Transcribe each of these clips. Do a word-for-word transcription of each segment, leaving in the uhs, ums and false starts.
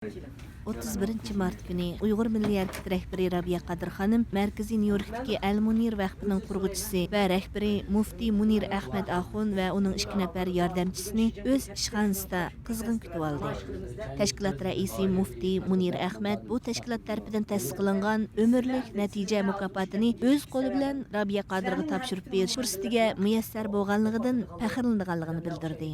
ئوتتۇز بىرىنچى مارت كۈنى ئۇيغۇر مىللىي ھەرىكىتى رەھبىرى رابىيە قادىر خانىم مەركىزىي نيۇ يوركتىكى ئەل مۇنىر ۋەقپىنىڭ قۇرغۇچىسى ۋە رەھبىرى مۇفتى مۇنىر ئەخمەت ئاخۇن ۋە ئۇنىڭ ئىككى نەپەر ياردەمچىسىنى ئۆز ئىشخانىسىدا قىزغىن كۈتۈۋالدى. تەشكىلات رەئىسى مۇفتى مۇنىر ئەخمەت بۇ تەشكىلات تەرىپىدىن تەسىس قىلىنغان ئۆمۈرلۈك نەتىجە مۇكاپاتىنى ئۆز قولى بىلەن رابىيە قادىرغا تاپشۇرۇپ بېرىش پۇرسىتىگە مۇيەسسەر بولغانلىقىدىن پەخىرلىنىدىغانلىقىنى بىلدۈردى.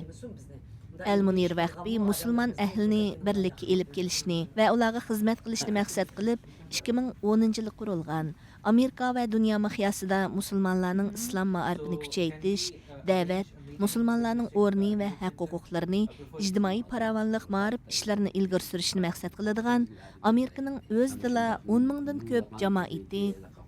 ئەل مۇنىر ۋەقپى مۇسۇلمان ئەھلىنى بىرلىككە ئېلىپ كېلىشنى ۋە ئۇلارغا خىزمەت قىلىشنى مەقسەت قىلىپ، ئىككى مىڭ ئونىنچى يىلى قۇرۇلغان، ئامېرىكا ۋە دۇنيا مىقياسىدا مۇسۇلمانلارنىڭ ئىسلام مائارىپىنى كۈچەيتىش، دەۋەت، مۇسۇلمانلارنىڭ ئورنى ۋە ھەق-ھوقۇقلىرىنى، ئىجتىمائىي پاراۋانلىق مائارىپ ئىشلىرىنى ئىلگىرى سۈرۈشنى مەقسەت قىلىدىغان ئامېرىكىنىڭ ئۆزىدىلا ئون مىڭدىن كۆپ جامائىتى،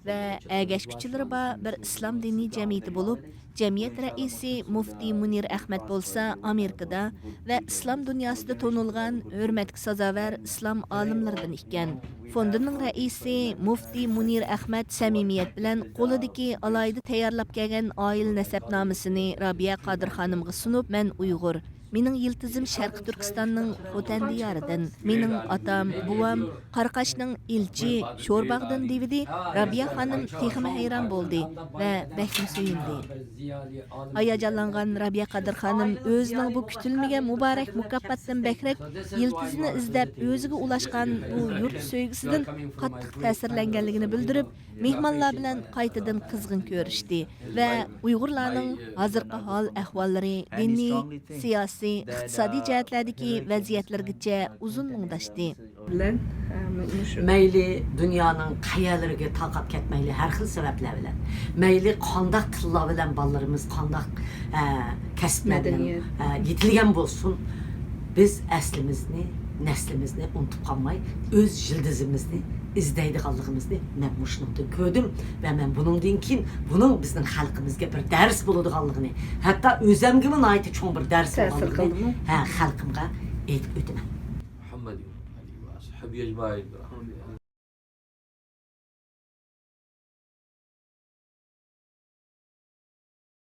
ۋە ئەگەشكۈچىلىرى بار بىر ئىسلام دىنىي جەمئىيىتى بولۇپ، جەمئىيەت رەئىسى مۇفتى مۇنىر ئەخمەت بولسا ئامېرىكىدا ۋە ئىسلام دۇنياسىدا تونۇلغان ھۆرمەتكە سازاۋەر ئىسلام ئالىملىرىدىن ئىكەن. فوندىنىڭ رەئىسى مۇفتى مۇنىر ئەخمەت سەمىمىيەت بىلەن قولىدىكى ئالاھىدە تەييارلاپ كەلگەن ئائىلە نەسەبنامىسىنى رابىيە قادىر خانىمغا سۇنۇپ، مەن ئۇيغۇر، مېنىڭ يىلتىزىم شەرقىي تۈركىستاننىڭ خوتەن دىيارىدىن، مېنىڭ ئاتام، بوۋام قاراقاشنىڭ ئىلچى، شورباغدىن دېۋىدى. رابىيە خانىم تېخىمۇ ھەيران بولدى ۋە بەكمۇ سۆيۈندى. ھاياجانلانغان رابىيە قادىر خانىم ئۆزىنىڭ بۇ كۈتۈلمىگەن مۇبارەك مۇكاپاتتىن بەكرەك يىلتىزىنى ئىزدەپ ئۆزىگە ئۇلاشقان بۇ يۇرت سۆيگۈسىدىن قاتتىق تەسىرلەنگەنلىكىنى بىلدۈرۈپ، مېھمانلار بىلەن قايتىدىن قىزغىن كۆرۈشتى ۋە ئۇيغۇرلارنىڭ ھازىرقى ھال ئەھۋاللىرى، دىنىي، سىياسىي، ئىقتىسادىي جەھەتلەردىكى ۋەزىيەتلىرىگىچە ئۇزۇن مۇڭداشتى. بىلەن، ئە، مۇ-، مۇشۇ. مەيلى دۇنيانىڭ قەيەرلىرىگە تارقاپ كەتمەيلى، ھەر خىل سەۋەبلەر بىلەن، مەيلى قانداق تىللار بىلەن بالىلىرىمىز قانداق، ئە، كەسىپلەر بىلەن، مەدەنىيەت. ئە، يېتىلگەن بولسۇن، بىز ئەسلىمىزنى، نەسلىمىزنى ئۇنتۇپ قالماي، ئۆز يىلتىزىمىزنى ئىزدەيدىغانلىقىمىزنى مەن مۇشۇنىڭدىن كۆردۈم ۋە مەن بۇنىڭدىن كېيىن بۇنىڭ بىزنىڭ خەلقىمىزگە بىر دەرس بولىدىغانلىقىنى، ھەتتا ئۆزەمگىمۇ ناھايىتى چوڭ بىر دەرس تەسىر بولغانلىقىنى، قىلدىمۇ؟ ھە، خەلقىمگە ئېيتىپ ئۆتىمەن. محمد وعلى آله وصحبه أجمعين.